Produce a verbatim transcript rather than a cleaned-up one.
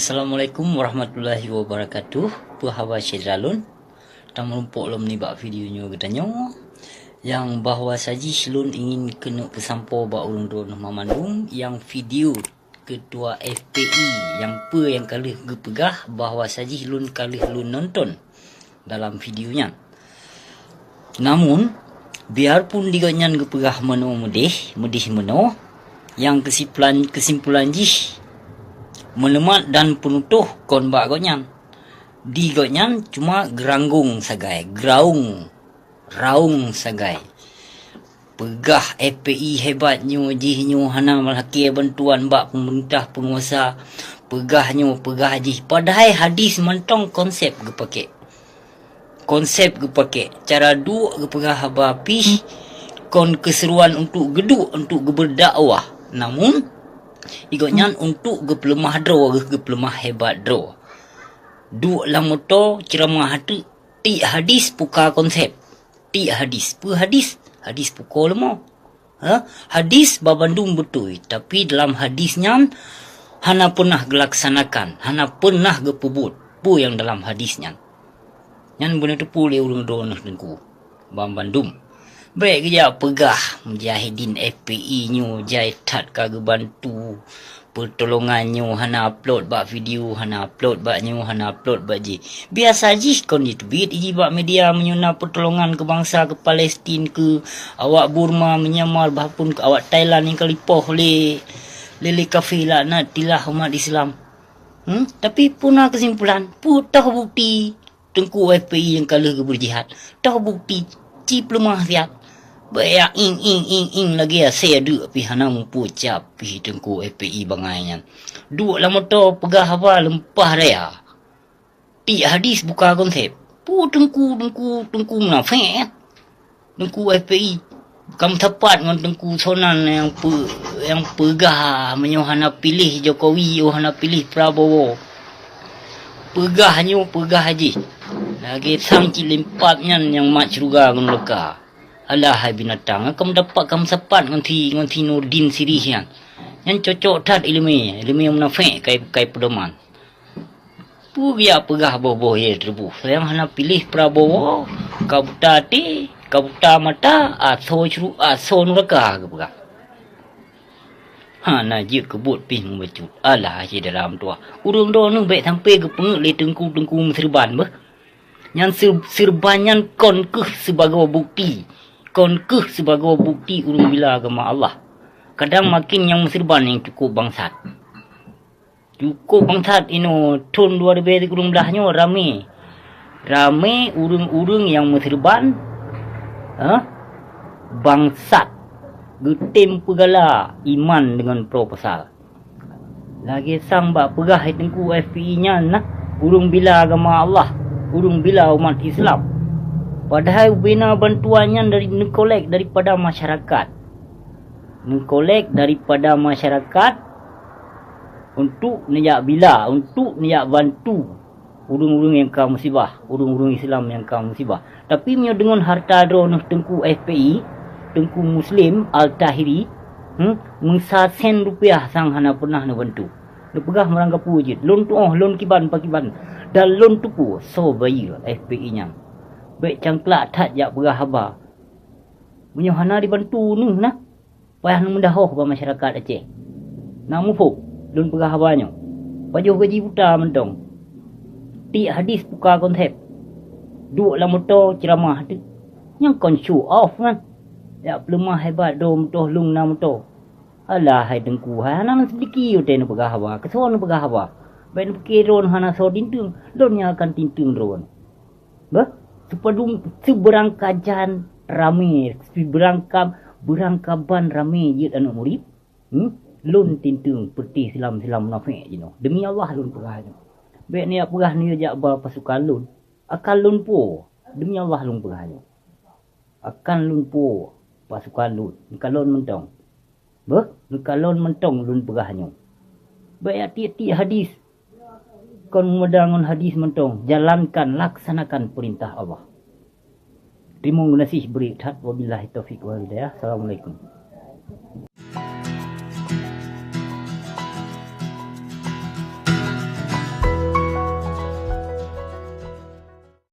Assalamualaikum warahmatullahi wabarakatuh. Peue haba syedara lôn? Tameurumpok lom nibak video nyoe geutanyoe, nyang bahwa sajih lôn ingin keuneuk peusampoe bak ureuëng droeneueh mandum nyang video ketua F P I nyang peue nyang ka lheueh geupeugah bahwa sajih lôn ka lheueh lôn nonton dalam video nyan. Namun, biarpun di gobnyan geupeugah meunoe meudeh, meudeh meunoe, nyang keusimpulan, keusimpulan jih meuleumat dan peunutoh kon bak gobnyan. Di gobnyan cuma geuranggong sagai, geraung, raung sagai. Peugah F P I hebat nyoe, jih nyoe hana meulakée bantuan bak peumeurintah peunguasa. Peugah nyoe, peugah jih, padahai hadis mantong konsep geupakée. Konsep geupakée, cara duek geupeugah haba pih kon keuseuruan untuk geuduek, untuk geubeudakwah. Namun, di gobnyan untuk geupeuleumah droe, geupeuleumah hebat droe. Duek lam moto, ceuramah ateueh, tiek hadis puka konsep. Tiek hadis. Peue hadis? Hadis puko leumô. Ha? Hadis babandum beutôi, tapi dalam hadis nyan hana peunah geulaksanakan, hana peunah geupeubuet peue nyang dalam hadis nyan. Nyan beuneuteupeu lé ureuëng droeneueh teungku. Babandum. Bék geujak peugah mujahidin F P I nyoe jai that ka geubantu. Peutulongan nyoe hana upload bak video, hana upload bak nyoe, hana upload bak jih. Biasa jih kon jiteubiet jih bak media meunyoe na peutulongan keu bansa, keu Palestin, keu awak Burma, Myanmar, bahpun keu awak Thailand nyang ka lipoh lé, lé, lé kafé laknatillah umat Islam. Hmm? Tapi peue na keusimpulan? Peue toh bukti? Teungku F P I nyang ka lheueh geubeurijihad, toh bukti ci peuleumah siat. Baya ing, ing, ing, ing lagée asée deuk pih hana mupeue cap pih Teungku F P I bangai nyan. Duek lam moto peugah haba leumpah daya. Tiek hadis buka konsep. Peue teungku, teungku, teungku munafék, ya? Teungku F P I, ka meusapat ngon Teungku Sonan nyang peu-, nyang peugah meunyoe hana piléh Jokowi, oh hana piléh Prabowo. Peugah nyoe, peugah jih. Lagée sang cit limpab nyan nyang mat syeuruga ngon leuka. Alah hai binatang, ka meudapat ka meusapat ngon si, ngon si Nurdin Sirih nyan. Nyan cocok that iéleumé, iéleumé munafék kai, kai peudoman. Peue geujak peugah boh-boh ye teureubôh, sayang hana piléh Prabowo, ka buta até, ka buta mata, asoe syuru-, asoe nuraka geupeugah. Hana jeuet keubuet pih meubacut. Alah, syedara meutuwah. Ureuëng droeneueh bék sampoe geupeungeut lé teungku-teungku meuseureuban beuh. Nyan seu-, seureuban nyan kon kheueh sibagoe bukti. Kon kheueh sibagoe bukti ureuëng bila agama Allah. Kadang makin nyang meuseureuban nyang cukup bangsat. Cukup bangsat inoe, thon dua ribèe sikureueng blaih nyoe ramé. Ramé ureuëng-ureuëng nyang meuseureuban, eh, bangsat, geutem peugala iman deungon proposal. Lagée sang bak peugah hai Teungku F P I nyan na, ureuëng bila agama Allah, ureuëng bila umat Islam. Padahai ubena bantuan nyan dari, neukolek daripada masyarakat. Neukolek daripada masyarakat untuk neujak bila, untuk neujak bantu ureuëng-ureuëng nyang ka musibah, ureuëng-ureuëng Islam nyang ka musibah. Tapi meunyoe deungon harta droeneueh Teungku F P I, Teungku Muslim Al-Tahiri, hmm, meusasen rupiah sang hana peunah neubantu. Neupeugah meurangkapeue jeuet, lôn tuoh, lôn kiban pakiban, dan lôn teupeue soe bayeue F P I nyan. Bék cangklak that jak peugah haba. Meunyoe hana dibantu neuh na, payah neumeudahoh bak masyarakat Aceh. Na muphom lôn peugah haba nyoe. Pajoh gaji buta mantong. Tiek hadis buka konsep. Duek lam moto ceuramah teuk. Nyang kon show off nyan. Jak peuleumah hebat droe meutoh lôn na moto. Alah hai Teungku, hai hana meusidiki watée neupeugah haba. Keusoe neupeugah haba. Bék neupiké droe hana soe tinteung, lôn nyang akan tinteung droe. Bah, seupadum, seubeurangkajan ramé, seubeurangka-, beurangkaban ramé jeuet aneuëk murit, hmm? Lôn tinteung peuti silam-silam munafék jinoe. Demi Allah lôn peugah nyoe. Bék neujak peugah neujak ba pasukan lôn. Akan lôn po. Demi Allah lôn peugah nyoe. Akan lôn po pasukan lôn. Neukalon mantong. Beuh, neukalon mantong lôn peugah nyoe. Bék jak tiek-tiek hadis. Kon meudang ngon hadis mantong, jalankan, laksanakan peurintah Allah. Teurimong geunaséh bri that, wabillahi taufiq wal hidayah. Assalamualaikum.